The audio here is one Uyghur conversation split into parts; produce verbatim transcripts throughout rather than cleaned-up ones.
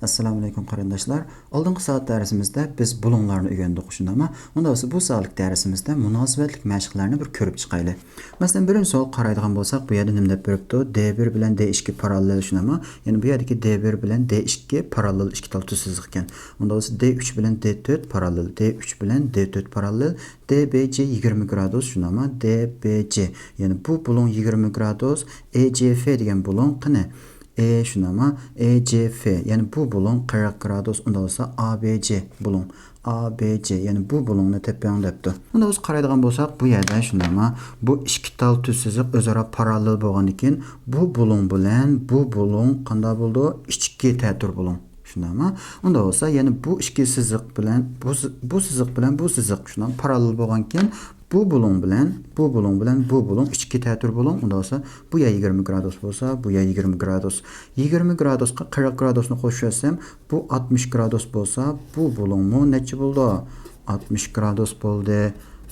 ئەسسالامۇئەلەيكۇم قېرىنداشلار. ئالدىنقى سائەت دەرسىمىزدە بىز بۇلۇڭلارنى ئۆگەندۇق، شۇنداقمۇ؟ ئۇنداق بولسا بۇ سائەتلىك دەرسىمىزدە مۇناسىۋەتلىك مەشىقلەرنى بىر كۆرۈپ چىقايلى. مەسىلەن، بىرىنچى سوئال قارايدىغان بولساق، بۇ يەردە نېمە دەپ بېرىپتۇ؟ دې بىر بىلەن دې ئىككى پاراللېل، شۇنداقمۇ؟ يەنى بۇ يەردىكى دې بىر بىلەن دې ئىككى پاراللېل ئىككى تال تۈز سىزىق ئىكەن. ئۇنداق بولسا دې ئۈچ بىلەن دې تۆت پاراللېل، دې ئۈچ بىلەن دې تۆت پاراللېل، دې بې جې يىگىرمە گرادۇس، شۇنداقمۇ؟ دې بې جې. يەنى بۇ بۇلۇڭ يىگىرمە گرادۇس، ئې جې فې دېگەن بۇلۇڭ قېنى؟ ئې شۇنداقمۇ؟ ئې جې فې. يەنى بۇ بۇلۇڭ قىرىق گرادۇس. ئۇنداق بولسا ئا بې جې بۇلۇڭ. ئا بې جې. يەنى بۇ بۇلۇڭنى تېپىڭ دەپتۇ. ئۇنداق بولسا قارايدىغان بولساق، بۇ يەردە شۇنداقمۇ؟ بۇ ئىككى تال تۈز سىزىق ئۆزئارا پاراللېل بولغاندىن كېيىن، بۇ بۇلۇڭ بىلەن بۇ بۇلۇڭ قانداق بولىدۇ؟ ئىچكى تەتۈر بۇلۇڭ. شۇنداقمۇ؟ ئۇنداق بولسا يەنە بۇ ئىككى سىزىق بىلەن بۇ سى-، بۇ سىزىق بىلەن بۇ سىزىق شۇنداق پاراللېل بولغانكىن، بۇ بۇلۇڭ بىلەن بۇ بۇلۇڭ بىلەن بۇ بۇلۇڭ ئىچكى تەتۈر بۇلۇڭ. ئۇنداق بولسا بۇ يەر يىگىرمە گرادۇس بولسا، بۇ يەر يىگىرمە گرادۇس. يىگىرمە گرادۇسقا قىرىق گرادۇسنى قوشۇۋەتسەم، بۇ ئاتمىش گرادۇس بولسا، بۇ بۇلۇڭمۇ نەچچە بولدى؟ ئاتمىش گرادۇس بولدى.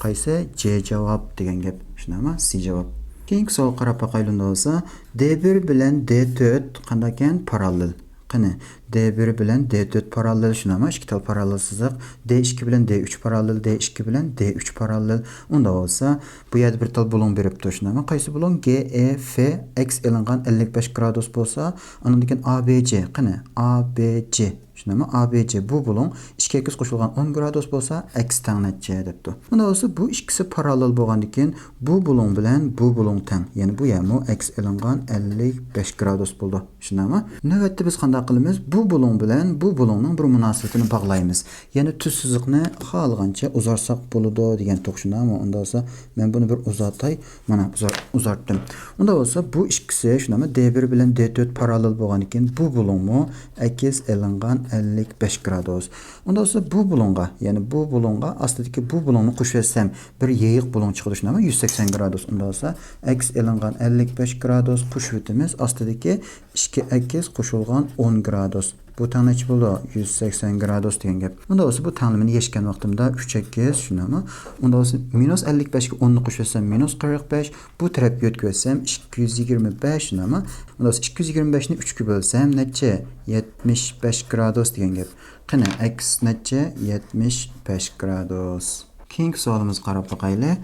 قايسى؟ جې جاۋاب دېگەن گەپ. شۇنداقمۇ؟ سى جاۋاب. كېيىنكى سوئالغا قاراپ باقايلى ئۇنداق بولسا. دې بىر بىلەن دې تۆت قانداقكەن؟ پاراللېل. قېنى، دې بىر بىلەن دې تۆت پاراللېل، شۇنداقمۇ؟ ئىككى تال پاراللېل سىزىق. دې ئىككى بىلەن دې ئۈچ پاراللېل، دې ئىككى بىلەن دې ئۈچ پاراللېل. ئۇنداق بولسا، بۇ يەردە بىر تال بۇلۇڭ بېرىپتۇ، شۇنداقمۇ؟ قايسى بۇلۇڭ؟ گې ئې فې ئېكس ئېلىنغان ئەللىك بەش گرادۇس بولسا، ئانىڭدىن كېيىن ئا بې جې. قېنى، ئا بې جې. شۇنداقمۇ؟ ئا بې جې بۇ بۇلۇڭ ئىككى ئېكس قوشۇلغان ئون گرادۇس بولسا، ئېكس تەڭ نەچچە دەپتۇ. ئۇنداق بولسا، بۇ ئىككىسى پاراللېل بولغاندىن كېيىن، بۇ بۇلۇڭ بىلەن بۇ بۇلۇڭ تەڭ. يەنى بۇ يەرمۇ ئېكس ئېلىنغان ئەللىك بەش گرادۇس بولىدۇ. شۇنداقمۇ؟ نۆۋەتتە بىز قانداق قىلىمىز؟ بۇ بۇلۇڭ بىلەن بۇ بۇلۇڭنىڭ بىر مۇناسىۋىتىنى باغلايمىز. يەنى تۈز سىزىقنى خالىغانچە ئۇزارتساق بولىدۇ دېگەن توق، شۇنداقمۇ؟ ئۇنداق بولسا، مەن بۇنى بىر ئۇزارتاي. مانا، ئۇزار-، ئۇزارتتىم. ئۇنداق بولسا، بۇ ئىككىسى، شۇنداقمۇ؟ دې بىر بىلەن دې تۆت پاراللېل بولغاندىن كېيىن، بۇ بۇلۇڭمۇ ئېكس ئېلىنغان ئەللىك بەش گرادۇس. ئۇنداق بولسا، بۇ بۇلۇڭغا، يەنى بۇ بۇلۇڭغا ئاستىدىكى بۇ بۇلۇڭنى قوشۇۋەتسەم، بىر يېيىق بۇلۇڭ چىقىدۇ، شۇنداقمۇ؟ يۈز سەكسەن گرادۇس. ئۇنداق بولسا، ئېكس ئېلىنغان ئەللىك بەش گرادۇس، قوشۇۋېتىمىز ئاستىدىكى ئىككى ئېكس قوشۇلغان ئون گرادۇس. بۇ تەڭ نەچچە بولىدۇ؟ يۈز سەكسەن گرادۇس دېگەن گەپ. ئۇنداق بولسا، بۇ تەڭلىمىنى يەشكەن ۋاقتىمدا ئۈچ ئېكس، شۇنداقمۇ؟ ئۇنداق بولسا، مىنۇس ئەللىك بەشكە ئوننى قوشۇۋەتسەم، مىنۇس قىرىق بەش. بۇ تەرەپكە يۆتكىۋەتسەم، ئىككى يۈز يىگىرمە بەش، شۇنداقمۇ؟ ئۇنداق بولسا، ئىككى يۈز يىگىرمە بەشنى ئۈچكە بۆلسەم، نەچچە؟ يەتمىش بەش گرادۇس دېگەن گەپ. قېنى، ئېكس نەچچە؟ يەتمىش بەش گرادۇس. كېيىنكى سوئالىمىزغا قاراپ باقايلى.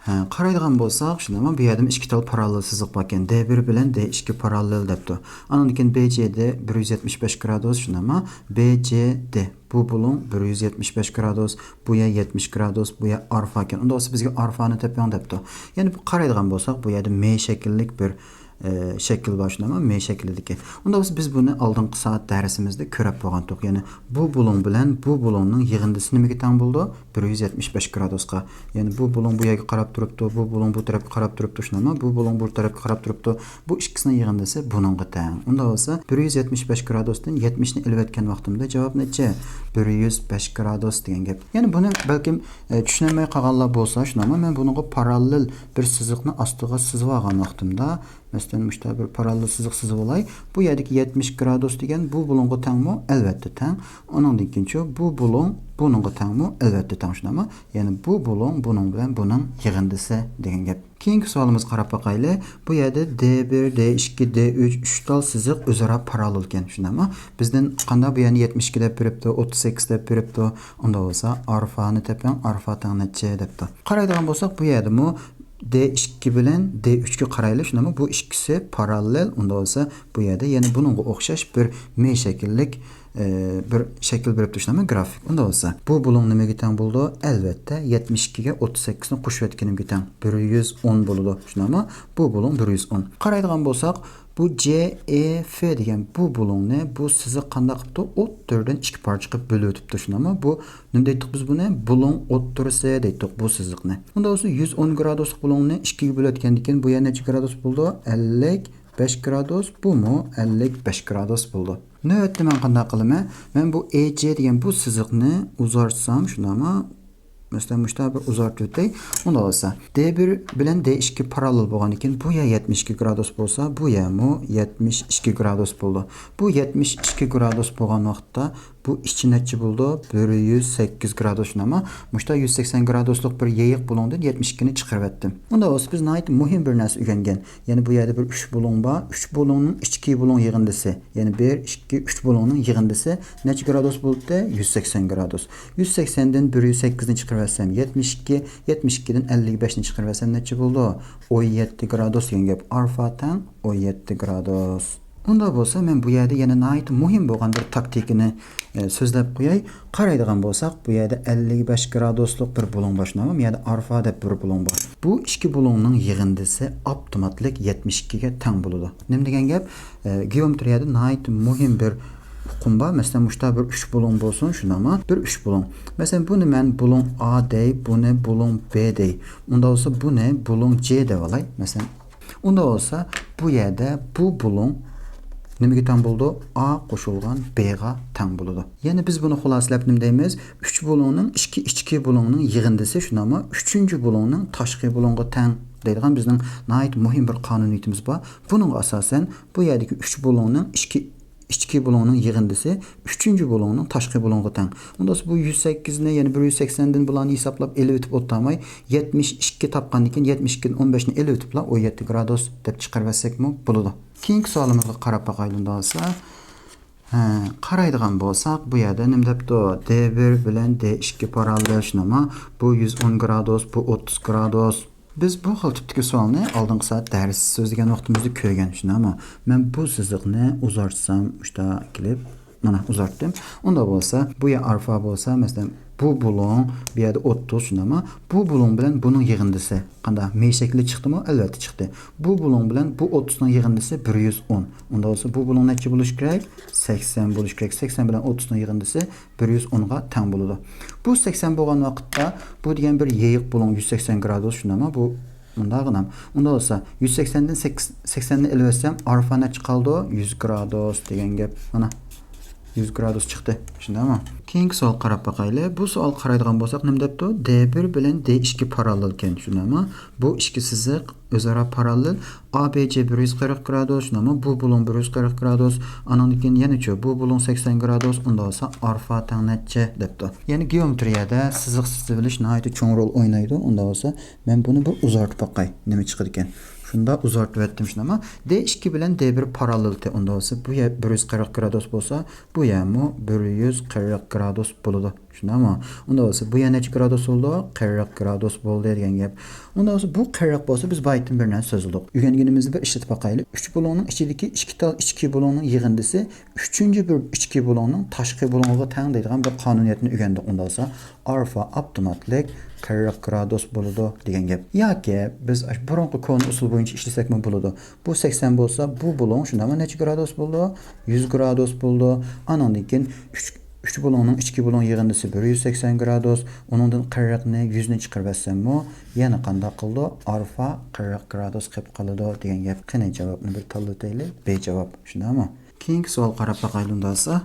ھە، قارايدىغان بولساق، شۇنداقمۇ؟ بۇ يەردىمۇ ئىككى تال پاراللېل سىزىق باركەن. دې بىر بىلەن دې ئىككى پاراللېل دەپتۇ. ئانىڭدىن كېيىن بې جې دې بىر يۈز يەتمىش بەش گرادۇس، شۇنداقمۇ؟ بې جې دې. بۇ بۇلۇڭ بىر يۈز يەتمىش بەش گرادۇس، بۇ يەر يەتمىش گرادۇس، بۇ يەر ئارفا ئىكەن. ئۇنداق بولسا، بىزگە ئارفانى تېپىڭ دەپتۇ. يەنى بۇ قارايدىغان بولساق، بۇ يەردە مې شەكىللىك بىر، ئە، شەكىل بار، شۇنداقمۇ؟ مې شەكلىدىكى. ئۇنداق بولسا، بىز بۇنى ئالدىنقى سائەت دەرسىمىزدە كۆرۈپ بولغانتۇق. يەنى بۇ بۇلۇڭ بىلەن بۇ بۇلۇڭنىڭ يىغىندىسى نېمىگە تەڭ بولىدۇ؟ بىر يۈز يەتمىش بەش گرادۇسقا. يەنى بۇ بۇلۇڭ بۇ يەرگە قاراپ تۇرۇپتۇ، بۇ بۇلۇڭ بۇ تەرەپكە قاراپ تۇرۇپتۇ، شۇنداقمۇ؟ بۇ بۇلۇڭ بۇ تەرەپكە قاراپ تۇرۇپتۇ. بۇ ئىككىسىنىڭ يىغىندىسى بۇنىڭغا تەڭ. ئۇنداق بولسا، بىر يۈز يەتمىش بەش گرادۇستىن يەتمىشنى ئېلىۋەتكەن ۋاقتىمدا جاۋاب نەچچە؟ بىر يۈز بەش گرادۇس دېگەن گەپ. يەنى بۇنى بەلكىم، ئە، چۈشىنەلمەي قالغانلار بولسا، شۇنداقمۇ؟ مەن بۇنىڭغا پاراللېل بىر سىزىقنى ئاستىغا سىزىۋالغان ۋاقتىمدا، مەسىلەن، مۇشۇنداق بىر پاراللېل سىزىق سىزىۋالاي. بۇ يەردىكى يەتمىش گرادۇس دېگەن بۇ بۇلۇڭغا تەڭمۇ؟ ئەلۋەتتە تەڭ. ئۇنىڭدىن كېيىنچۇ بۇ بۇلۇڭ بۇنىڭغا تەڭمۇ؟ ئەلۋەتتە تەڭ، شۇنداقمۇ؟ يەنى بۇ بۇلۇڭ بۇنىڭ بىلەن بۇنىڭ يىغىندىسى دېگەن گەپ. كېيىنكى سوئالىمىزغا قاراپ باقايلى. بۇ يەردە دې بىر، دې ئىككى، دې ئۈچ، ئۈچ تال سىزىق ئۆزئارا پاراللېل ئىكەن، شۇنداقمۇ؟ بىزدىن قانداق بۇ يەرنى يەتمىش ئىككى دەپ بېرىپتۇ، ئوتتۇز سەككىز دەپ بېرىپتۇ. ئۇنداق بولسا، ئارفانى تېپىڭ، ئارفا تەڭ نەچچە دەپتۇ. قارايدىغان بولساق، بۇ يەردىمۇ دې ئىككى بىلەن دې ئۈچكە قارايلى، شۇنداقمۇ؟ بۇ ئىككىسى پاراللېل، ئۇنداق بولسا، بۇ يەردە يەنە بۇنىڭغا ئوخشاش بىر مې شەكىللىك، ئى، بىر شەكىل بېرىپتۇ، شۇنداقمۇ؟ گرافىك. ئۇنداق بولسا، بۇ بۇلۇڭ نېمىگە تەڭ بولىدۇ؟ ئەلۋەتتە، يەتمىش ئىككىگە ئوتتۇز سەككىزنى قوشۇۋەتكىنىمگە تەڭ، بىر يۈز ئون بولىدۇ، شۇنداقمۇ؟ بۇ بۇلۇڭ بىر يۈز ئون. قارايدىغان بولساق، بۇ جې ئې فې دېگەن بۇ بۇلۇڭنى بۇ سىزىق قانداق قىپتۇ؟ ئوتتۇرىدىن ئىككى پارچە قىلىپ بۆلۈۋېتىپتۇ، شۇنداقمۇ؟ بۇ نېمە دەيتتۇق بىز بۇنى؟ بۇلۇڭ ئوتتۇرىسى دەيتتۇق بۇ سىزىقنى. ئۇنداق بولسا، يۈز ئون گرادۇسلۇق بۇلۇڭنى ئىككىگە بۆلۈۋەتكەندىن كېيىن، بۇ يەر نەچچە گرادۇس بولىدۇ؟ ئەللىك بەش گرادۇس، بۇمۇ ئەللىك بەش گرادۇس بولىدۇ. نۆۋەتتە مەن قانداق قىلىمەن؟ مەن بۇ ئې جې دېگەن بۇ سىزىقنى ئۇزارتسام، شۇنداقمۇ؟ مەسىلەن، مۇشتا بىر ئۇزارتىۋېتەي. ئۇنداق بولسا، دې بىر بىلەن دې ئىككى پاراللېل بولغاندىكىن، بۇ يەر يەتمىش ئىككى گرادۇس بولسا، بۇ يەرمۇ يەتمىش ئىككى گرادۇس بولىدۇ. بۇ يەتمىش ئىككى گرادۇس بولغان ۋاقىتتا، بۇ ئىچى نەچچە بولىدۇ؟ بىر يۈز سەككىز گرادۇس، شۇنداقمۇ؟ مۇشتا يۈز سەكسەن گرادۇسلۇق بىر يېيىق بۇلۇڭدىن يەتمىش ئىككىنى چىقىرىۋەتتىم. ئۇنداق بولسا، بىز ناھايىتى مۇھىم بىر نەرسە ئۆگەنگەن. يەنى بۇ يەردە بىر ئۈچ بۇلۇڭ بار. ئۈچ بۇلۇڭنىڭ ئىچكى بۇلۇڭ يىغىندىسى، يەنى بىر، ئىككى، ئۈچ بۇلۇڭنىڭ يىغىندىسى نەچچە گرادۇس بولدى؟ يۈز سەكسەن گرادۇس. يۈز سەكسەندىن بىر يۈز سەككىزنى چىقىرىۋەتسەم، يەتمىش ئىككى، يەتمىش ئىككىدىن ئەللىك بەشنى چىقىرىۋەتسەم، نەچچە بولىدۇ؟ ئون يەتتە گرادۇس دېگەن گەپ. ئارفا تەڭ ئون يەتتە گرادۇس. ئۇنداق بولسا، مەن بۇ يەردە يەنە ناھايىتى مۇھىم بولغان بىر تاكتىكىنى، ئە، سۆزلەپ قوياي. قارايدىغان بولساق، بۇ يەردە ئەللىك بەش گرادۇسلۇق بىر بۇلۇڭ بار، شۇنداقمۇ؟ بۇ يەردە ئارفا دەپ بىر بۇلۇڭ بار. بۇ ئىككى بۇلۇڭنىڭ يىغىندىسى ئاپتوماتلىق يەتمىش ئىككىگە تەڭ بولىدۇ. نېمە دېگەن گەپ؟ ئە، گېئومېترىيەدە ناھايىتى مۇھىم بىر ئۇقۇم بار. مەسىلەن، مۇشتا بىر ئۈچ بۇلۇڭ بولسۇن، شۇنداقمۇ؟ بىر ئۈچ بۇلۇڭ. مەسىلەن، بۇنى مەن بۇلۇڭ ئا دەي، بۇنى بۇلۇڭ بې دەي. ئۇنداق بولسا، بۇنى بۇلۇڭ جې دەپ ئالاي. مەسىلەن، ئۇنداق بولسا، بۇ يەردە بۇ بۇلۇڭ نېمىگە تەڭ بولىدۇ؟ ئا قوشۇلغان بېغا تەڭ بولىدۇ. يەنى بىز بۇنى خۇلاسىلەپ نېمە دەيمىز؟ ئۈچ بۇلۇڭنىڭ ئىچكى، ئىچكى بۇلۇڭنىڭ يىغىندىسى، شۇنداقمۇ؟ ئۈچىنچى بۇلۇڭنىڭ تاشقى بۇلۇڭىغا تەڭ دەيدىغان بىزنىڭ ناھايىتى مۇھىم بىر قانۇنىيىتىمىز بار. بۇنىڭغا ئاساسەن، بۇ يەردىكى ئۈچ بۇلۇڭنىڭ ئىچكى ئىچكى بۇلۇڭنىڭ يىغىندىسى ئۈچىنچى بۇلۇڭنىڭ تاشقى بۇلۇڭىغا تەڭ. ئۇنداق بولسا، بۇ يۈز سەككىزنى، يەنى بىر يۈز سەكسەندىن بۇلارنى ھېسابلاپ ئېلىۋېتىپ ئولتۇرماي، يەتمىش ئىككى تاپقاندىن كېيىن، يەتمىش ئىككىدىن ئون بەشنى ئېلىۋېتىپلا، ئون يەتتە گرادۇس دەپ چىقىرىۋەتسەكمۇ بولىدۇ. كېيىنكى سوئالىمىزغا قاراپ باقايلى ئۇنداق بولسا. ھە، قارايدىغان بولساق، بۇ يەردە نېمە دەپتۇ؟ دې بىر بىلەن دې ئىككى پاراللېل، شۇنداقمۇ؟ بۇ يۈز ئون گرادۇس، بۇ ئوتتۇز گرادۇس. بىز بۇ خىل تىپتىكى سوئالنى ئالدىنقى سائەت دەرس سۆزلىگەن ۋاقتىمىزدا كۆرگەن، شۇنداقمۇ؟ مەن بۇ سىزىقنى ئۇزارتسام، مۇشتا كېلىپ، مانا ئۇزارتتىم. ئۇنداق بولسا، بۇ يەر ئارفا بولسا، مەسىلەن، بۇ بۇلۇڭ، بۇ يەردە ئوتتۇز، شۇنداقمۇ؟ بۇ بۇلۇڭ بىلەن بۇنىڭ يىغىندىسى قانداق؟ مې شەكلى چىقتىمۇ؟ ئەلۋەتتە چىقتى. بۇ بۇلۇڭ بىلەن بۇ ئوتتۇزنىڭ يىغىندىسى بىر يۈز ئون. ئۇنداق بولسا، بۇ بۇلۇڭ نەچچە بولۇشى كېرەك؟ سەكسەن بولۇشى كېرەك. سەكسەن بىلەن ئوتتۇزنىڭ يىغىندىسى بىر يۈز ئونغا تەڭ بولىدۇ. بۇ سەكسەن بولغان ۋاقىتتا، بۇ دېگەن بىر يېيىق بۇلۇڭ، يۈز سەكسەن گرادۇس، شۇنداقمۇ؟ بۇ مۇنداغىنام. ئۇنداق بولسا، يۈز سەكسەندىن سەكسەننى ئېلىۋەتسەم، ئارفا نەچچە قالىدۇ؟ يۈز گرادۇس دېگەن گەپ. مانا، يۈز گرادۇس چىقتى. شۇنداقمۇ؟ كېيىنكى سوئال قاراپ باقايلى. بۇ سوئال قارايدىغان بولساق، نېمە دەپتۇ؟ دې بىر بىلەن دې ئىككى پاراللېلكەن. شۇنداقمۇ؟ بۇ ئىككى سىزىق ئۆزئارا پاراللېل. ئا بې جې بىر يۈز قىرىق گرادۇس، شۇنداقمۇ؟ بۇ بۇلۇڭ بىر يۈز قىرىق گرادۇس. ئانىڭدىن كېيىن يەنىچۇ؟ بۇ بۇلۇڭ سەكسەن گرادۇس، ئۇنداق بولسا ئارفا تەڭ نەچچە دەپتۇ. يەنى گېئومېترىيەدە سىزىق سىزىۋېلىش ناھايىتى چوڭ رول ئوينايدۇ. ئۇنداق بولسا مەن بۇنى بىر ئۇزارتىپ باقاي، نېمە چىقىدىكەن. شۇنداق ئۇزارتىۋەتتىم، شۇنداقمۇ؟ دې ئىككى بىلەن دې بىر پاراللېلتى. ئۇنداق بولسا بۇ يەر بىر يۈز قىرىق گرادۇس بولسا، بۇ يەرمۇ بىر يۈز قىرىق گرادۇس بولىدۇ. شۇنداقمۇ؟ ئۇنداق بولسا، بۇ يەر نەچچە گرادۇس بولىدۇ؟ قىرىق گرادۇس بولدى دېگەن گەپ. ئۇنداق بولسا، بۇ قىرىق بولسا، بىز بايىتتىن بىر نەرسە سۆزلىدۇق. ئۆگەنگىنىمىزنى بىر ئىشلىتىپ باقايلى. ئۈچ بۇلۇڭنىڭ ئىچىدىكى ئىككى تال ئىچكى بۇلۇڭنىڭ يىغىندىسى ئۈچىنچى بىر ئىچكى بۇلۇڭنىڭ تاشقى بۇلۇڭىغا تەڭ دەيدىغان بىر قانۇنىيەتنى ئۆگەندۇق. ئۇنداق بولسا، ئارفا ئاپتوماتلىق قىرىق گرادۇس بولىدۇ دېگەن گەپ. ياكى بىز ئاشۇ بۇرۇنقى كونا ئۇسۇل بويىچە ئىشلىسەكمۇ بولىدۇ. بۇ سەكسەن بولسا، بۇ بۇلۇڭ شۇنداقمۇ نەچچە گرادۇس بولىدۇ؟ يۈز گرادۇس بولىدۇ. ئانىڭدىن كېيىن ئۈچ، ئۈچ بۇلۇڭنىڭ ئىچكى بۇلۇڭ يىغىندىسى بىر يۈز سەكسەن گرادۇس. ئۇنىڭدىن قىرىقنى، يۈزنى چىقىرىۋەتسەممۇ يەنە قانداق قىلىدۇ؟ ئارفا قىرىق گرادۇس قىلىپ قالىدۇ دېگەن گەپ. قېنى، جاۋابنى بىر تاللىۋېتەيلى. بې جاۋاب. شۇنداقمۇ؟ كېيىنكى سوئال قاراپ باقايلى ئۇنداق بولسا.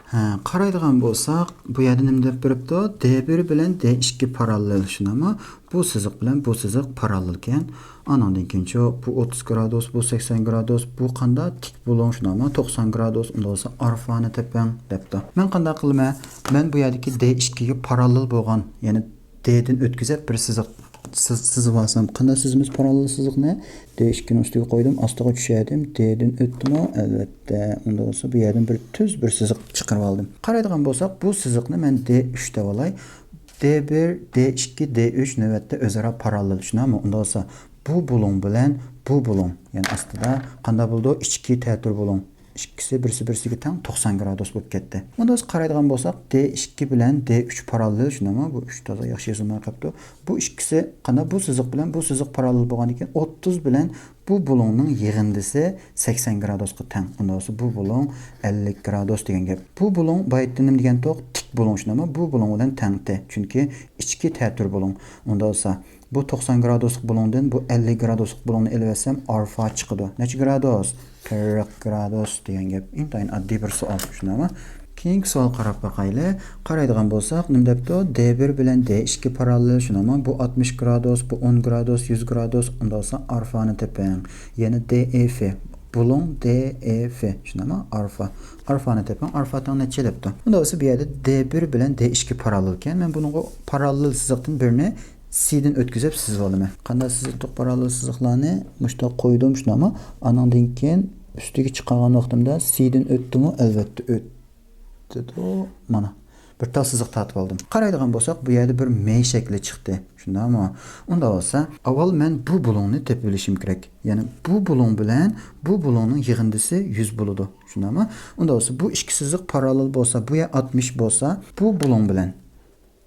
ھە، قارايدىغان بولساق، بۇ يەردە نېمە دەپ بېرىپتۇ؟ دې بىر بىلەن دې ئىككى پاراللېل، شۇنداقمۇ؟ بۇ سىزىق بىلەن بۇ سىزىق پاراللېلكەن. ئانىڭدىن كېيىنچۇ، بۇ ئوتتۇز گرادۇس، بۇ سەكسەن گرادۇس، بۇ قانداق؟ تىك بۇلۇڭ، شۇنداقمۇ؟ توقسان گرادۇس، ئۇنداق بولسا ئارفانى تېپىڭ دەپتۇ. مەن قانداق قىلىمەن؟ مەن بۇ يەردىكى دې ئىككىگە پاراللېل بولغان، يەنى دېدىن ئۆتكۈزۈپ بىر سىزىق سىز-، سىزىۋالسام، قانداق سىزىمىز پاراللېل سىزىقنى؟ دې ئىككىنىڭ ئۈستىگە قويدۇم، ئاستىغا چۈشەردىم، دېدىن ئۆتتىمۇ؟ ئەلۋەتتە. ئۇنداق بولسا، بۇ يەردىن بىر تۈز بىر سىزىق چىقىرىۋالدىم. قارايدىغان بولساق، بۇ سىزىقنى مەن دې ئۈچ دەپ ئالاي. دې بىر، دې ئىككى، دې ئۈچ نۆۋەتتە ئۆزئارا پاراللېل، شۇنداقمۇ؟ ئۇنداق بولسا، بۇ بۇلۇڭ بىلەن بۇ بۇلۇڭ، يەنى ئاستىدا قانداق بولىدۇ؟ ئىچكى تەتۈر بۇلۇڭ. ئىككىسى بىرسى بىرسىگە تەڭ، توقسان گرادۇس بولۇپ كەتتى. ئۇنداق بولسا قارايدىغان بولساق، دې ئىككى بىلەن دې ئۈچ پاراللېل، شۇنداقمۇ؟ بۇ ئۈچ تازا ياخشى يېزىلماي قاپتۇ. بۇ ئىككىسى قانداق؟ بۇ سىزىق بىلەن بۇ سىزىق پاراللېل بولغاندىكىن، ئوتتۇز بىلەن بۇ بۇلۇڭنىڭ يىغىندىسى سەكسەن گرادۇسقا تەڭ. ئۇنداق بولسا بۇ بۇلۇڭ ئەللىك گرادۇس دېگەن گەپ. بۇ بۇلۇڭ بايىتتىن نېمە دېگەنتۇق؟ تىك بۇلۇڭ، شۇنداقمۇ؟ بۇ بۇلۇڭ بىلەن تەڭتى. چۈنكى ئىچكى تەتۈر بۇلۇڭ. ئۇنداق بولسا بۇ توقسان گرادۇسلۇق بۇلۇڭدىن بۇ ئەللىك گرادۇسلۇق بۇلۇڭنى ئېلىۋەتسەم، ئارفا چىقىدۇ. نەچچە گرادۇس؟ قىرىق گرادۇس دېگەن گەپ. ئىنتايىن ئاددىي بىر سوئال، شۇنداقمۇ؟ كېيىنكى سوئال قاراپ باقايلى. قارايدىغان بولساق، نېمە دەپتۇ؟ دې بىر بىلەن دې ئىككى پاراللېل، شۇنداقمۇ؟ بۇ ئاتمىش گرادۇس، بۇ ئون گرادۇس، يۈز گرادۇس، ئۇنداق بولسا ئارفانى تېپىڭ. يەنى دې ئېف. بۇلۇڭ دې ئېف. شۇنداقمۇ؟ ئارفا. ئارفانى تېپىڭ. ئارفا تەڭ نەچچە دەپتۇ؟ ئۇنداق بولسا بۇ يەردە دې بىر بىلەن دې ئىككى پاراللېل ئىكەن. مەن بۇنىڭغا پاراللېل سىزىقتىن بىرنى سىدىن ئۆتكۈزۈپ سىزىۋالىمەن. قانداق سىزىقتۇق پاراللېل سىزىقلارنى؟ مۇشۇنداق قويدۇم، شۇنداقمۇ؟ ئانىڭدىن كېيىن ئۈستىگە چىقارغان ۋاقتىمدا سىدىن ئۆتتىمۇ؟ ئەلۋەتتە ئۆتتىدۇ. مانا، بىر تال سىزىق تارتىپ ئالدىم. قارايدىغان بولساق، بۇ يەردە بىر مې شەكلى چىقتى. شۇنداقمۇ؟ ئۇنداق بولسا، ئاۋۋال مەن بۇ بۇلۇڭنى تېپىۋېلىشىم كېرەك. يەنى بۇ بۇلۇڭ بىلەن بۇ بۇلۇڭنىڭ يىغىندىسى يۈز بولىدۇ. شۇنداقمۇ؟ ئۇنداق بولسا، بۇ ئىككى سىزىق پاراللېل بولسا، بۇ يەر ئاتمىش بولسا، بۇ بۇلۇڭ بىلەن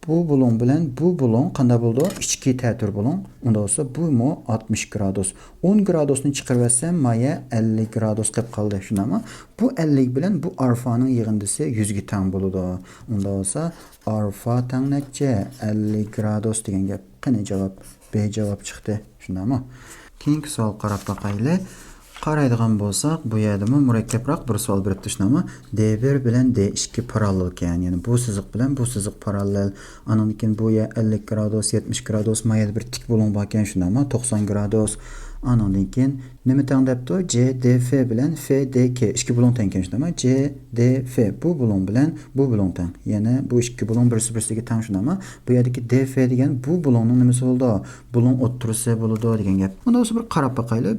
بۇ بۇلۇڭ بىلەن بۇ بۇلۇڭ قانداق بولىدۇ؟ ئىچكى تەتۈر بۇلۇڭ. ئۇنداق بولسا، بۇمۇ ئاتمىش گرادۇس. ئون گرادۇسنى چىقىرىۋەتسەم، مايە ئەللىك گرادۇس قېلىپ قالدى. شۇنداقمۇ؟ بۇ ئەللىك بىلەن بۇ ئارفانىڭ يىغىندىسى يۈزگە تەڭ بولىدۇ. ئۇنداق بولسا، ئارفا تەڭ نەچچە؟ ئەللىك گرادۇس دېگەن گەپ. قېنى جاۋاب؟ بې جاۋاب چىقتى. شۇنداقمۇ؟ كېيىنكى سوئال قاراپ باقايلى. قارايدىغان بولساق، بۇ يەردىمۇ مۇرەككەپراق بىر سوئال بېرىپتۇ، شۇنداقمۇ؟ دې بىر بىلەن دې ئىككى پاراللېل ئىكەن. يەنى بۇ سىزىق بىلەن بۇ سىزىق پاراللېل. ئانىڭدىن كېيىن بۇ يەر ئەللىك گرادۇس، يەتمىش گرادۇس، ما يەردە بىر تىك بۇلۇڭ باركەن، شۇنداقمۇ؟ توقسان گرادۇس. ئانىڭدىن كېيىن نېمە تەڭ دەپتۇ؟ جې دې فې بىلەن فې دې كې ئىككى بۇلۇڭ تەڭكەن، شۇنداقمۇ؟ جې دې فې بۇ بۇلۇڭ بىلەن بۇ بۇلۇڭ تەڭ. يەنى بۇ ئىككى بۇلۇڭ بىرسى بىرسىگە تەڭ، شۇنداقمۇ؟ بۇ يەردىكى دې فې دېگەن بۇ بۇلۇڭنىڭ نېمىسى بولىدۇ؟ بۇلۇڭ ئوتتۇرىسى بولىدۇ دېگەن گەپ. ئۇنداق بولسا بىر قاراپ باقايلى.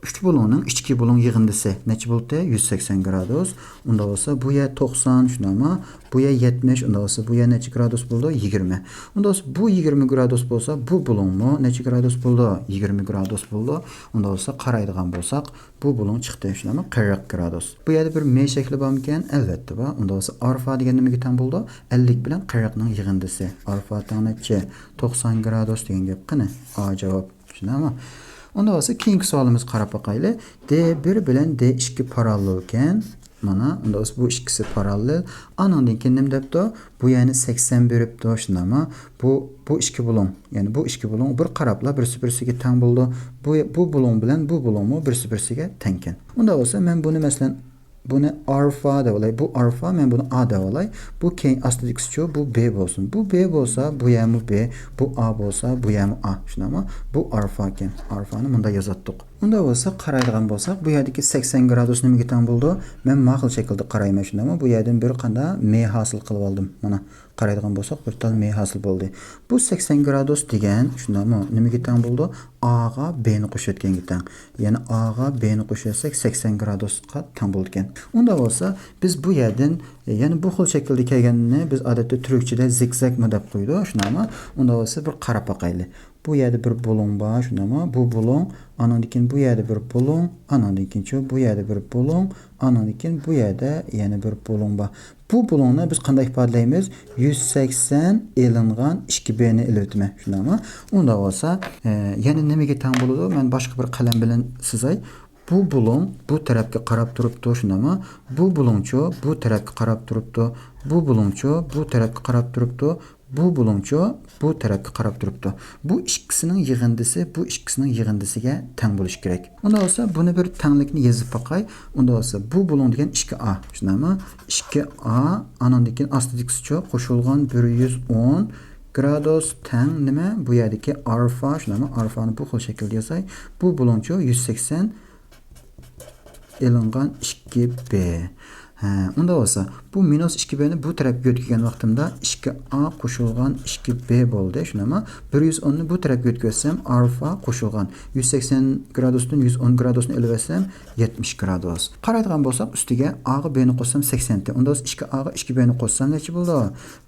ئۈچ بۇلۇڭنىڭ ئىچكى بۇلۇڭ يىغىندىسى نەچچە بولدى؟ يۈز سەكسەن گرادۇس. ئۇنداق بولسا بۇ يەر توقسان، شۇنداقمۇ؟ بۇ يەر يەتمىش، ئۇنداق بولسا بۇ يەر نەچچە گرادۇس بولىدۇ؟ يىگىرمە. ئۇنداق بولسا بۇ يىگىرمە گرادۇس بولسا، بۇ بۇلۇڭمۇ نەچچە گرادۇس بولىدۇ؟ يىگىرمە گرادۇس بولىدۇ. ئۇنداق بولسا قارايدىغان بولساق، بۇ بۇلۇڭ چىقتى، شۇنداقمۇ؟ قىرىق گرادۇس. بۇ يەردە بىر مې شەكلى بارمىكەن؟ ئەلۋەتتە بار. ئۇنداق بولسا ئارفا دېگەن نېمىگە تەڭ بولىدۇ؟ ئەللىك بىلەن قىرىقنىڭ يىغىندىسى. ئارفا تەڭ نەچچە؟ توقسان گرادۇس دېگەن گەپ. قېنى، ئا جاۋاب. شۇنداقمۇ؟ ئۇنداق بولسا كېيىنكى سوئالىمىزغا قاراپ باقايلى. دې بىر بىلەن دې ئىككى پاراللېلكەن. مانا، ئۇنداق بولسا بۇ ئىككىسى پاراللېل. ئانىڭدىن كېيىن نېمە دەپتۇ؟ بۇ يەرنى سەكسەن بېرىپتۇ، شۇنداقمۇ؟ بۇ، بۇ ئىككى بۇلۇڭ، يەنى بۇ ئىككى بۇلۇڭ بىر قاراپلا بىرسى بىرسىگە تەڭ بولىدۇ. بۇ، بۇ بۇلۇڭ بىلەن بۇ بۇلۇڭمۇ بىرسى بىرسىگە تەڭكەن. ئۇنداق بولسا مەن بۇنى، مەسىلەن، بۇنى ئارفا دەۋالاي. بۇ ئارفا، مەن بۇنى ئا دەۋالاي. بۇ كەينى ئاستىدىكىسىچۇ؟ بۇ بې بولسۇن. بۇ بې بولسا، بۇ يەرمۇ بې. بۇ ئا بولسا، بۇ يەرمۇ ئا. شۇنداقمۇ؟ بۇ ئارفا ئىكەن. ئارفانى مۇنداق يازاتتۇق. ئۇنداق بولسا قارايدىغان بولساق، بۇ يەردىكى سەكسەن گرادۇس نېمىگە تەڭ بولىدۇ؟ مەن ما خىل شەكىلدە قارايمەن، شۇنداقمۇ؟ بۇ يەردىن بىر قانداق مې ھاسىل قىلىۋالدىم. مانا، قارايدىغان بولساق، بىر تال مې ھاسىل بولدى. بۇ سەكسەن گرادۇس دېگەن، شۇنداقمۇ؟ نېمىگە تەڭ بولىدۇ؟ ئاغا بېنى قوشۇۋەتكەنگە تەڭ. يەنى ئاغا بېنى قوشۇۋەتسەك، سەكسەن گرادۇسقا تەڭ بولىدىكەن. ئۇنداق بولسا، بىز بۇ يەردىن، يەنى بۇ خىل شەكىلدە كەلگەننى بىز ئادەتتە تۈركچىدە زىگزاگمۇ دەپ قويىدۇ، شۇنداقمۇ؟ ئۇنداق بولسا بىر قاراپ باقايلى. بۇ يەردە بىر بۇلۇڭ بار، شۇنداقمۇ؟ بۇ بۇلۇڭ، ئانىڭدىن كېيىن بۇ يەردە بىر بۇلۇڭ، ئانىڭدىن كېيىنچۇ بۇ يەردە بىر بۇلۇڭ، ئانىڭدىن كېيىن بۇ يەردە يەنە بىر بۇلۇڭ بار. بۇ بۇلۇڭنى بىز قانداق ئىپادىلەيمىز؟ يۈز سەكسەن ئېلىنغان ئىككى بېنى ئېلىۋېتىمەن، شۇنداقمۇ؟ ئۇنداق بولسا، ئە، يەنە نېمىگە تەڭ بولىدۇ؟ مەن باشقا بىر قەلەم بىلەن سىزاي. بۇ بۇلۇڭ بۇ تەرەپكە قاراپ تۇرۇپتۇ، شۇنداقمۇ؟ بۇ بۇلۇڭچۇ بۇ تەرەپكە قاراپ تۇرۇپتۇ. بۇ بۇلۇڭچۇ بۇ تەرەپكە قاراپ تۇرۇپتۇ. بۇ بۇلۇڭچۇ بۇ تەرەپكە قاراپ تۇرۇپتۇ. بۇ ئىككىسىنىڭ يىغىندىسى بۇ ئىككىسىنىڭ يىغىندىسىگە تەڭ بولۇشى كېرەك. ئۇنداق بولسا بۇنى بىر تەڭلىكنى يېزىپ باقاي. ئۇنداق بولسا بۇ بۇلۇڭ دېگەن ئىككى ئا، شۇنداقمۇ؟ ئىككى ئا، ئانىڭدىن كېيىن ئاستىدىكىسىچۇ؟ قوشۇلغان بىر يۈز ئون گرادۇس تەڭ نېمە؟ بۇ يەردىكى ئارفا، شۇنداقمۇ؟ ئارفانى بۇ خىل شەكىلدە يازاي. بۇ بۇلۇڭچۇ يۈز سەكسەن ئېلىنغان ئىككى بې. ھە، ئۇنداق بولسا، بۇ مىنۇس ئىككى بېنى بۇ تەرەپكە يۆتكىگەن ۋاقتىمدا ئىككى ئا قوشۇلغان ئىككى بې بولدى، شۇنداقمۇ؟ بىر يۈز ئوننى بۇ تەرەپكە يۆتكىۋەتسەم، ئارفا قوشۇلغان يۈز سەكسەن گرادۇستىن يۈز ئون گرادۇسنى ئېلىۋەتسەم، يەتمىش گرادۇس. قارايدىغان بولساق، ئۈستىگە ئاغا بېنى قوشسام، سەكسەن تى. ئۇنداق بولسا، ئىككى ئاغا ئىككى بېنى قوشسام، نەچچە بولىدۇ؟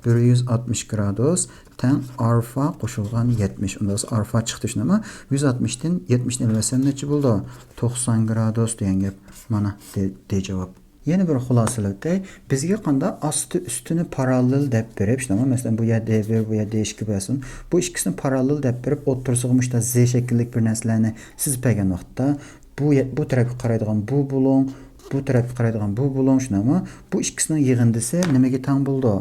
بىر يۈز ئاتمىش گرادۇس تەڭ ئارفا قوشۇلغان يەتمىش. ئۇنداق بولسا، ئارفا چىقتى، شۇنداقمۇ؟ يۈز ئاتمىشتىن يەتمىشنى ئېلىۋەتسەم، نەچچە بولىدۇ؟ توقسان گرادۇس دېگەن گەپ. مانا، دې، دې جاۋاب. يەنە بىر خۇلاسىلىۋېتەي. بىزگە قاندا ئاستى ئۈستىنى پاراللېل دەپ بېرىپ، شۇنداقمۇ؟ مەسىلەن، بۇ يەر دې بىر، بۇ يەر دې ئىككى بولسۇن. بۇ ئىككىسىنى پاراللېل دەپ بېرىپ، ئوتتۇرىسىغا مۇشتا زې شەكىللىك بىر نەرسىلەرنى سىزىپ بەرگەن ۋاقىتتا، بۇ يە-، بۇ تەرەپكە قارايدىغان بۇ بۇلۇڭ، بۇ تەرەپكە قارايدىغان بۇ بۇلۇڭ، شۇنداقمۇ؟ بۇ ئىككىسىنىڭ يىغىندىسى نېمىگە تەڭ بولىدۇ؟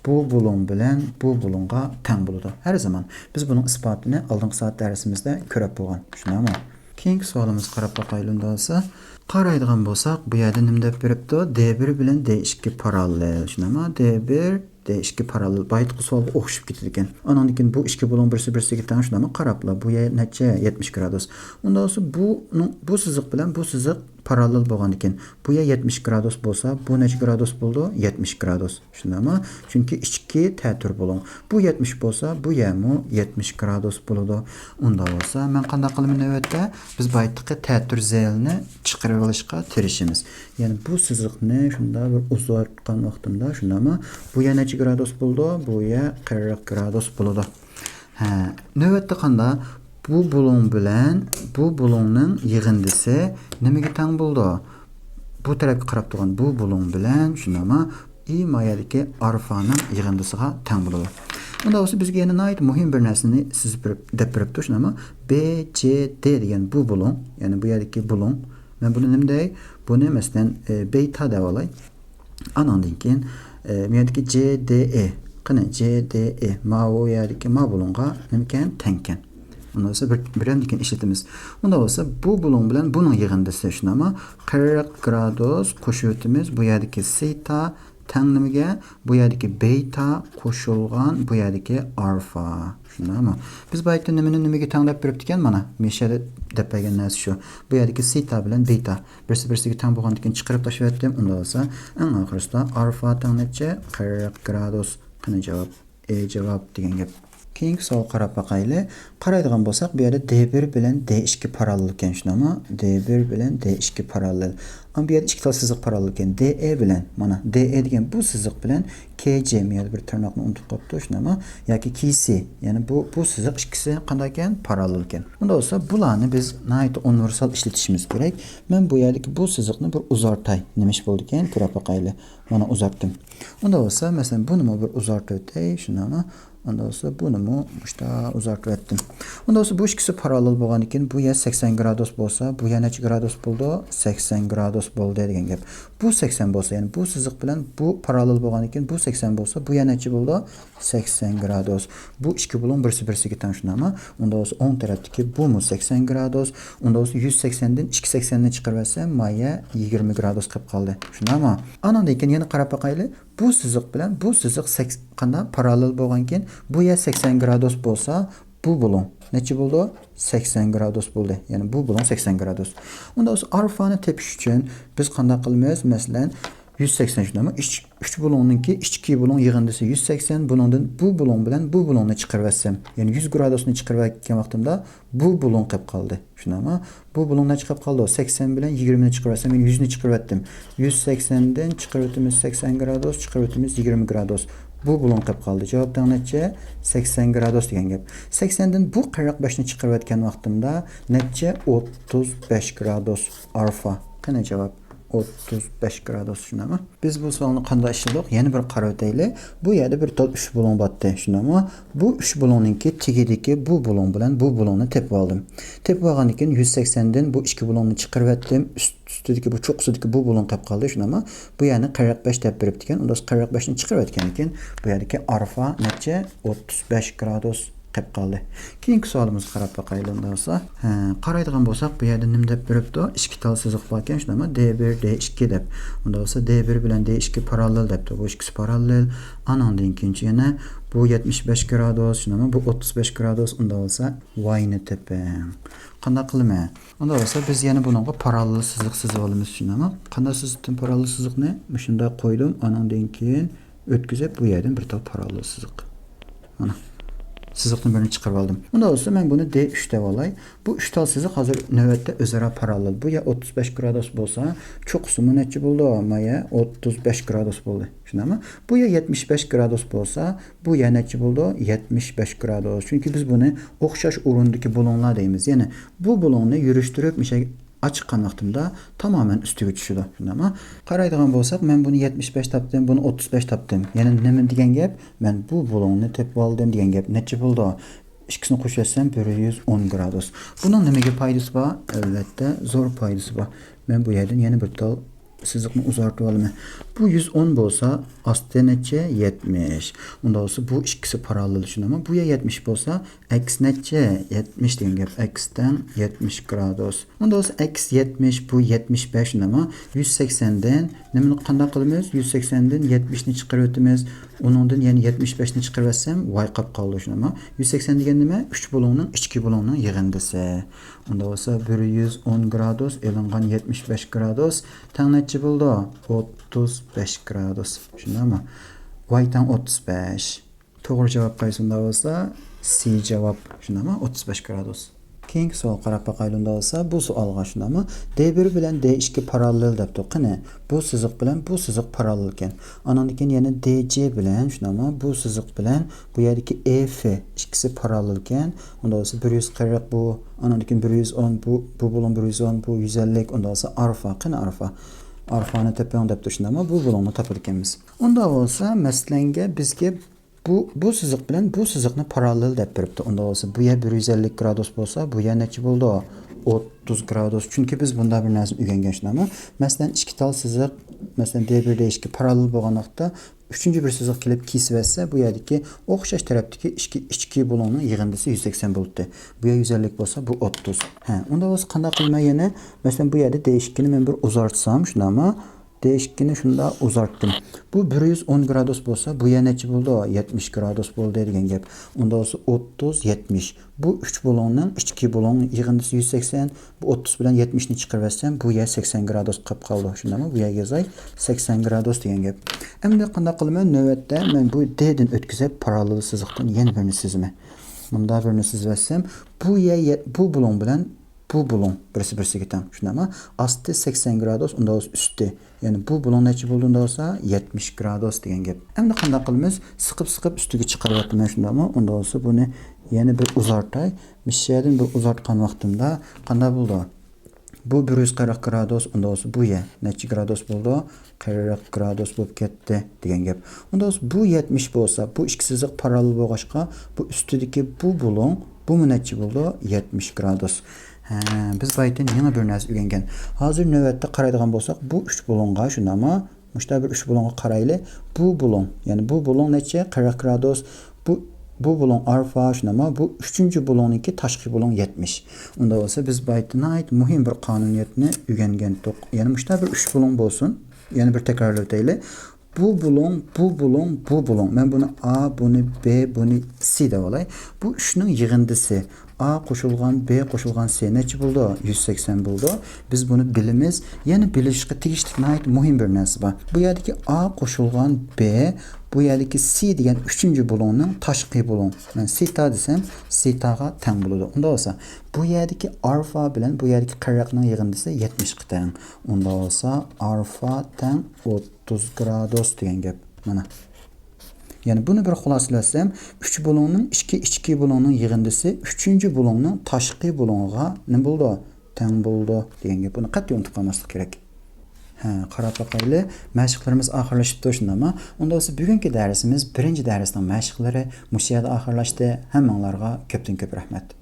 بۇ بۇلۇڭ بىلەن بۇ بۇلۇڭغا تەڭ بولىدۇ. ھەر زامان بىز بۇنىڭ ئىسپاتىنى ئالدىنقى سائەت دەرسىمىزدە كۆرۈپ بولغان. شۇنداقمۇ؟ كېيىنكى سوئالىمىزغا قاراپ باقايلى ئۇندا بولسا. قارايدىغان بولساق، بۇ يەردە نېمە دەپ بېرىپتۇ؟ دې بىر بىلەن دې ئىككى پاراللېل. شۇنداقمۇ؟ دې بىر، دې ئىككى پاراللېل. بايىقى سوئالغا ئوخشىشىپ كېتىدىكەن. ئانىڭدىن كېيىن بۇ ئىككى بۇلۇڭ بىرسى بىرسىگە تەڭ، شۇنداقمۇ؟ قاراپلا، بۇ يەر نەچچە؟ يەتمىش گرادۇس. ئۇندا بولسا بۇنىڭ، بۇ سىزىق بىلەن بۇ سىزىق پاراللېل بولغاندىكىن، بۇ يەر يەتمىش گرادۇس بولسا، بۇ نەچچە گرادۇس بولىدۇ؟ يەتمىش گرادۇس. شۇنداقمۇ؟ چۈنكى ئىچكى تەتۈر بۇلۇڭ. بۇ يەتمىش بولسا، بۇ يەرمۇ يەتمىش گرادۇس بولىدۇ. ئۇندا بولسا، مەن قانداق قىلىمەن نۆۋەتتە؟ بىز بايىقى تەتۈر زېلنى چىقىرىۋېلىشقا تىرىشىمىز. يەنى بۇ سىزىقنى شۇنداق بىر ئۇزارتقان ۋاقتىمدا، شۇنداقمۇ؟ بۇ يەر نەچچە گرادۇس بولىدۇ؟ بۇ يەر قىرىق گرادۇس بولىدۇ. ھە، نۆۋەتتە قانداق؟ بۇ بۇلۇڭ بىلەن بۇ بۇلۇڭنىڭ يىغىندىسى نېمىگە تەڭ بولىدۇ؟ بۇ تەرەپكە قاراپ تۇرغان بۇ بۇلۇڭ بىلەن، شۇنداقمۇ؟ ئى، ما يەردىكى ئارفانىڭ يىغىندىسىغا تەڭ بولىدۇ. ئۇندا بولسا بىزگە يەنە ناھايىتى مۇھىم بىر نەرسىنى سىزىپ بېرىپ، دەپ بېرىپتۇ، شۇنداقمۇ؟ بې جې دې دېگەن بۇ بۇلۇڭ، يەنى بۇ يەردىكى بۇلۇڭ. مەن بۇنى نېمە دەي؟ بۇنى مەسىلەن، ئى، بېيتا دەۋالاي. ئانىڭدىن كېيىن، ئى، بۇ يەردىكى جې دې ئى. قېنى، جې دې ئى. ماۋۇ يەردىكى ما بۇلۇڭغا نېمىكەن؟ تەڭكەن. ئۇندا بولسا بىر، بىرەمدىكىن ئىشلىتىمىز. ئۇندا بولسا بۇ بۇلۇڭ بىلەن بۇنىڭ يىغىندىسى شۇنداقمۇ؟ قىرىق گرادۇس قوشۇۋېتىمىز. بۇ يەردىكى سېيتا تەڭ نېمىگە؟ بۇ يەردىكى بېيتا قوشۇلغان بۇ يەردىكى ئارفا. شۇنداقمۇ؟ بىز بايىقى نېمىنى نېمىگە تەڭ دەپ بېرىپتىكەن؟ مانا، مىشەدە دەپ بەرگەن نەرسە شۇ. بۇ يەردىكى سېيتا بىلەن بېيتا بىرسى بىرسىگە تەڭ بولغاندىكىن چىقىرىپ تاشلىۋەتتىم. ئۇندا بولسا ئەڭ ئاخىرىسىدا ئارفا تەڭ نەچچە؟ قىرىق گرادۇس. قېنى جاۋاب؟ ئې جاۋاب دېگەن گەپ. كېيىنكى سوئالغا قاراپ باقايلى. قارايدىغان بولساق، بۇ يەردە دې بىر بىلەن دې ئىككى پاراللېل ئىكەن، شۇنداقمۇ؟ دې بىر بىلەن دې ئىككى پاراللېل. ئەمما بۇ يەردە ئىككى تال سىزىق پاراللېل ئىكەن. دې ئې بىلەن، مانا، دې ئې دېگەن بۇ سىزىق بىلەن كې جې، مۇ يەردە بىر تىرناقنى ئۇنتۇپ قاپتۇ، شۇنداقمۇ؟ ياكى كې سى، يەنى بۇ، بۇ سىزىق ئىككىسى قانداق ئىكەن؟ پاراللېل ئىكەن. ئۇندا بولسا بۇلارنى بىز ناھايىتى ئۇنىۋېرسال ئىشلىتىشىمىز كېرەك. مەن بۇ يەردىكى بۇ سىزىقنى بىر ئۇزارتاي. نېمە ئىش بولىدىكەن؟ كۆرۈپ باقايلى. مانا ئۇزارتتىم. ئۇندا بولسا، مەسىلەن، بۇنىمۇ بىر ئۇزارتىۋېتەي، شۇنداقمۇ؟ ئۇندا بولسا، بۇنىمۇ مۇشتا ئۇزارتىۋەتتىم. ئۇندا بولسا، بۇ ئىككىسى پاراللېل بولغاندىكىن، بۇ يەر سەكسەن گرادۇس بولسا، بۇ يەر نەچچە گرادۇس بولىدۇ؟ سەكسەن گرادۇس بولدى دېگەن گەپ. بۇ سەكسەن بولسا، يەنى بۇ سىزىق بىلەن بۇ پاراللېل بولغاندىكىن، بۇ سەكسەن بولسا، بۇ يەر نەچچە بولىدۇ؟ سەكسەن گرادۇس. بۇ ئىككى بۇلۇڭ بىرسى بىرسىگە تەڭ، شۇنداقمۇ؟ ئۇندا بولسا، ئوڭ تەرەپتىكى بۇمۇ سەكسەن گرادۇس. ئۇندا بولسا، يۈز سەكسەندىن ئىككى سەكسەننى چىقىرىۋەتسەم، ما يەر يىگىرمە گرادۇس قېلىپ قالدى. شۇنداقمۇ؟ ئانىڭدىن كېيىن يەنە قاراپ باقايلى. بۇ سىزىق بىلەن بۇ سىزىق سەكس-، قانداق؟ پاراللېل بولغانكىن، بۇ يەر سەكسەن گرادۇس بولسا، بۇ بۇلۇڭ نەچچە بولىدۇ؟ سەكسەن گرادۇس بولدى. يەنى بۇ بۇلۇڭ سەكسەن گرادۇس. ئۇندا بولسا ئارفانى تېپىش ئۈچۈن بىز قانداق قىلىمىز؟ مەسىلەن، يۈز سەكسەن شۇنداقمۇ؟ ئۈچ، ئۈچ بۇلۇڭنىڭكى ئىچكى بۇلۇڭ يىغىندىسى يۈز سەكسەن، بۇنىڭدىن بۇ بۇلۇڭ بىلەن بۇ بۇلۇڭنى چىقىرىۋەتسەم، يەنى يۈز گرادۇسنى چىقىرىۋەتكەن ۋاقتىمدا بۇ بۇلۇڭ قېلىپ قالدى. شۇنداقمۇ؟ بۇ بۇلۇڭ نەچچە قېلىپ قالدى؟ سەكسەن بىلەن يىگىرمىنى چىقىرىۋەتسەم، يەنى يۈزنى چىقىرىۋەتتىم. يۈز سەكسەندىن چىقىرىۋېتىمىز سەكسەن گرادۇس، چىقىرىۋېتىمىز يىگىرمە گرادۇس. بۇ بۇلۇڭ قېلىپ قالدى. جاۋاب تەڭ نەچچە؟ سەكسەن گرادۇس دېگەن گەپ. سەكسەندىن بۇ قىرىق بەشنى چىقىرىۋەتكەن ۋاقتىمدا نەچچە؟ ئوتتۇز بەش گرادۇس ئارفا. قېنى جاۋاب؟ ئوتتۇز بەش گرادۇس، شۇنداقمۇ؟ بىز بۇ سوئالنى قانداق ئىشلىدۇق؟ يەنە بىر قاراۋېتەيلى. بۇ يەردە بىر تال ئۈچ بۇلۇڭ بارتتى، شۇنداقمۇ؟ بۇ ئۈچ بۇلۇڭنىڭكى تېگىدىكى بۇ بۇلۇڭ بىلەن بۇ بۇلۇڭنى تېپىۋالدىم. تېپىۋالغاندىن كېيىن يۈز سەكسەندىن بۇ ئىككى بۇلۇڭنى چىقىرىۋەتتىم. ئۈست-، ئۈستىدىكى بۇ چوققىسىدىكى بۇ بۇلۇڭ قېلىپ قالدى، شۇنداقمۇ؟ بۇ يەرنى قىرىق بەش دەپ بېرىپتىكەن. ئۇندا قىرىق بەشنى چىقىرىۋەتكەندىن كېيىن بۇ يەردىكى ئارفا نەچچە؟ ئوتتۇز بەش گرادۇس قېلىپ قالدى. كېيىنكى سوئالىمىزغا قاراپ باقايلى ئۇندا بولسا. ھە، قارايدىغان بولساق، بۇ يەردە نېمە دەپ بېرىپتۇ؟ ئىككى تال سىزىق باركەن، شۇنداقمۇ؟ دې بىر، دې ئىككى دەپ. ئۇندا بولسا دې بىر بىلەن دې ئىككى پاراللېل دەپتۇ. بۇ ئىككىسى پاراللېل. ئانىڭدىن كېيىن يەنە بۇ يەتمىش بەش گرادۇس، شۇنداقمۇ؟ بۇ ئوتتۇز بەش گرادۇس. ئۇندا بولسا ۋاينى تېپىڭ. قانداق قىلىمەن؟ ئۇندا بولسا بىز يەنە بۇنىڭغا پاراللېل سىزىق سىزىۋالىمىز، شۇنداقمۇ؟ قانداق سىزىقتىن پاراللېل سىزىقنى؟ مۇشۇنداق قويدۇم. ئانىڭدىن كېيىن ئۆتكۈزۈپ، بۇ يەردىن بىر تال پاراللېل سىزىق. مانا، سىزىقنىڭ بىرىنى چىقىرىپ ئالدىم. ئۇنداق بولسا، مەن بۇنى دې ئۈچ دەپ ئالاي. بۇ ئۈچ تال سىزىق ھازىر نۆۋەتتە ئۆزئارا پاراللېل. بۇ يەر ئوتتۇز بەش گرادۇس بولسا، چوققىسىمۇ نەچچە بولىدۇ؟ ما يەر ئوتتۇز بەش گرادۇس بولدى. شۇنداقمۇ؟ بۇ يەر يەتمىش بەش گرادۇس بولسا، بۇ يەر نەچچە بولىدۇ؟ يەتمىش بەش گرادۇس. چۈنكى بىز بۇنى ئوخشاش ئورۇندىكى بۇلۇڭلار دەيمىز. يەنى بۇ بۇلۇڭنى يۈرۈشتۈرۈپ، مۇشۇ ئاچىققان ۋاقتىمدا تامامەن ئۈستىگە چۈشىدۇ. شۇنداقمۇ؟ قارايدىغان بولساق، مەن بۇنى يەتمىش بەش تاپتىم، بۇنى ئوتتۇز بەش تاپتىم. يەنى نېمە دېگەن گەپ؟ مەن بۇ بۇلۇڭنى تېپىپ ئالدىم دېگەن گەپ. نەچچە بولىدۇ؟ ئىككىسىنى قوشۇۋەتسەم، بىر يۈز ئون گرادۇس. بۇنىڭ نېمىگە پايدىسى بار؟ ئەلۋەتتە، زور پايدىسى بار. مەن بۇ يەردىن يەنە بىر تال سىزىقنى ئۇزارتىۋالىمەن. بۇ يۈز ئون بولسا، ئاستى نەچچە؟ يەتمىش. ئۇنداق بولسا، بۇ ئىككىسى پاراللېل، شۇنداقمۇ؟ بۇ يەر يەتمىش بولسا، ئەكس نەچچە؟ يەتمىش دېگەن گەپ. ئەكس تەڭ يەتمىش گرادۇس. ئۇنداق بولسا، ئەكس يەتمىش، بۇ يەتمىش بەش، شۇنداقمۇ؟ يۈز سەكسەندىن نېمىنى قانداق قىلىمىز؟ يۈز سەكسەندىن يەتمىشنى چىقىرىۋېتىمىز. ئۇنىڭدىن يەنە يەتمىش بەشنى چىقىرىۋەتسەم، ۋاي قاپ قالدى، شۇنداقمۇ؟ يۈز سەكسەن دېگەن نېمە؟ ئۈچ بۇلۇڭنىڭ ئىچكى بۇلۇڭنىڭ يىغىندىسى. ئۇنداق بولسا، بىر يۈز ئون گرادۇس ئېلىنغان يەتمىش بەش گرادۇس تەڭ نەچچە بولىدۇ؟ ئوتتۇز بەش گرادۇس. شۇنداقمۇ؟ ۋاي تەڭ ئوتتۇز بەش. توغرا جاۋاب قايسى ئۇنداق بولسا؟ سى جاۋاب. شۇنداقمۇ؟ ئوتتۇز بەش گرادۇس. كېيىنكى سوئال قاراپ باقايلى ئۇنداق بولسا. بۇ سوئالغا، شۇنداقمۇ؟ دې بىر بىلەن دې ئىككى پاراللېل دەپتۇ. قېنى، بۇ سىزىق بىلەن بۇ سىزىق پاراللېل ئىكەن. ئانىڭدىن كېيىن يەنە دې جې بىلەن، شۇنداقمۇ؟ بۇ سىزىق بىلەن بۇ يەردىكى ئېف ئىككىسى پاراللېل ئىكەن. ئۇنداق بولسا، بىر يۈز قىرىق بۇ، ئانىڭدىن كېيىن بىر يۈز ئون بۇ، بۇ بۇلۇڭ بىر يۈز ئون، بۇ يۈز ئەللىك، ئۇنداق بولسا ئارفا، قېنى ئارفا؟ ئارفانى تېپىڭ دەپتۇ، شۇنداقمۇ؟ بۇ بۇلۇڭنى تاپىدىكەنمىز. ئۇنداق بولسا، مەسىلەنگە بىزگە بۇ، بۇ سىزىق بىلەن بۇ سىزىقنى پاراللېل دەپ بېرىپتۇ. ئۇنداق بولسا، بۇ يەر بىر يۈز ئەللىك گرادۇس بولسا، بۇ يەر نەچچە بولىدۇ؟ ئوتتۇز گرادۇس. چۈنكى بىز بۇنداق بىر نەرسىنى ئۆگەنگەن، شۇنداقمۇ؟ مەسىلەن، ئىككى تال سىزىق، مەسىلەن، دې بىر دې ئىككى پاراللېل بولغان ۋاقىتتا، ئۈچىنچى بىر سىزىق كېلىپ كېسىۋەتسە، بۇ يەردىكى ئوخشاش تەرەپتىكى ئىككى، ئىچكى بۇلۇڭنىڭ يىغىندىسى يۈز سەكسەن بولاتتى. بۇ يەر يۈز ئەللىك بولسا، بۇ ئوتتۇز. ھە، ئۇنداق بولسا قانداق قىلىمەن يەنە؟ مەسىلەن، بۇ يەردە دې ئىككىنى مەن بىر ئۇزارتسام، شۇنداقمۇ؟ دې ئىككىنى شۇنداق ئۇزارتتىم. بۇ بىر يۈز ئون گرادۇس بولسا، بۇ يەر نەچچە بولىدۇ؟ يەتمىش گرادۇس بولدى دېگەن گەپ. ئۇنداق بولسا، ئوتتۇز، يەتمىش. بۇ ئۈچ بۇلۇڭنىڭ ئىچكى بۇلۇڭ يىغىندىسى يۈز سەكسەن، بۇ ئوتتۇز بىلەن يەتمىشنى چىقىرىۋەتسەم، بۇ يەر سەكسەن گرادۇس قاپ قالىدۇ. شۇنداقمۇ؟ بۇ يەرگە يازاي، سەكسەن گرادۇس دېگەن گەپ. ئەمدى قانداق قىلىمەن؟ نۆۋەتتە مەن بۇ دېدىن ئۆتكۈزۈپ، پاراللېل سىزىقتىن يەنە بىرنى سىزىمەن. مۇنداق بىرنى سىزىۋەتسەم، بۇ يەر، يە-، بۇ بۇلۇڭ بىلەن بۇ بۇلۇڭ بىرسى بىرسىگە تەڭ. شۇنداقمۇ؟ ئاستى سەكسەن گرادۇس، ئۇنداق بولسا ئۈستى. يەنى بۇ بۇلۇڭ نەچچە بولدى ئۇنداق بولسا؟ يەتمىش گرادۇس دېگەن گەپ. ئەمدى قانداق قىلىمىز؟ سىقىپ، سىقىپ ئۈستىگە چىقىرىۋەتتىم مەن، شۇنداقمۇ؟ ئۇنداق بولسا بۇنى يەنە بىر ئۇزارتاي. مۇشۇ يەردىن بىر ئۇزارتقان ۋاقتىمدا قانداق بولىدۇ؟ بۇ بىر يۈز قىرىق گرادۇس، ئۇنداق بولسا بۇ يەر نەچچە گرادۇس بولىدۇ؟ قىرىق گرادۇس بولۇپ كەتتى دېگەن گەپ. ئۇنداق بولسا بۇ يەتمىش بولسا، بۇ ئىككى سىزىق پاراللېل بولغاچقا، بۇ ئۈستىدىكى بۇ بۇلۇڭ، بۇمۇ نەچچە بولىدۇ؟ يەتمىش گرادۇس. ھە، بىز بايىتىن يېڭى بىر نەرسە ئۆگەنگەن. ھازىر نۆۋەتتە قارايدىغان بولساق، بۇ ئۈچ بۇلۇڭغا، شۇنداقمۇ؟ مۇشۇنداق بىر ئۈچ بۇلۇڭغا قارايلى. بۇ بۇلۇڭ، يەنى بۇ بۇلۇڭ نەچچە؟ قىرىق گرادۇس. بۇ، بۇ بۇلۇڭ ئارفا، شۇنداقمۇ؟ بۇ ئۈچىنچى بۇلۇڭنىڭكى تاشقى بۇلۇڭ يەتمىش. ئۇنداق بولسا بىز بايىتى ناھايىتى مۇھىم بىر قانۇنىيەتنى ئۆگەنگەنتۇق. يەنى مۇشۇنداق بىر ئۈچ بۇلۇڭ بولسۇن. يەنە بىر تەكرارلىۋېتەيلى. بۇ بۇلۇڭ، بۇ بۇلۇڭ، بۇ بۇلۇڭ. مەن بۇنى ئا، بۇنى بې، بۇنى سې دەۋالاي. بۇ ئۈچنىڭ يىغىندىسى. ئا قوشۇلغان بې قوشۇلغان سې نەچچە بولىدۇ؟ يۈز سەكسەن بولىدۇ. بىز بۇنى بىلىمىز. يەنە بىلىشقا تېگىشلىك ناھايىتى مۇھىم بىر نەرسە بار. بۇ يەردىكى ئا قوشۇلغان بې، بۇ يەردىكى سې دېگەن ئۈچىنچى بۇلۇڭنىڭ تاشقى بۇلۇڭ. مەن سېتا دېسەم، سېتاغا تەڭ بولىدۇ. ئۇنداق بولسا، بۇ يەردىكى ئارفا بىلەن بۇ يەردىكى قىرىقنىڭ يىغىندىسى يەتمىشقا تەڭ. ئۇنداق بولسا، ئارفا تەڭ ئوتتۇز گرادۇس دېگەن گەپ. مانا. يەنى بۇنى بىر خۇلاسىلەتسەم، ئۈچ بۇلۇڭنىڭ ئىچكى، ئىچكى بۇلۇڭنىڭ يىغىندىسى ئۈچىنچى بۇلۇڭنىڭ تاشقى بۇلۇڭىغا نېمە بولىدۇ؟ تەڭ بولىدۇ دېگەن گەپ. بۇنى قەتئىي ئۇنتۇپ قالماسلىق كېرەك. ھە، قاراپ باقايلى. مەشىقلىرىمىز ئاخىرلىشىپتۇ، شۇنداقمۇ؟ ئۇنداق بولسا بۈگۈنكى دەرسىمىز، بىرىنچى دەرسنىڭ مەشىقلىرى مۇشۇ يەردە ئاخىرلاشتى. ھەممىڭلارغا كۆپتىن كۆپ رەھمەت.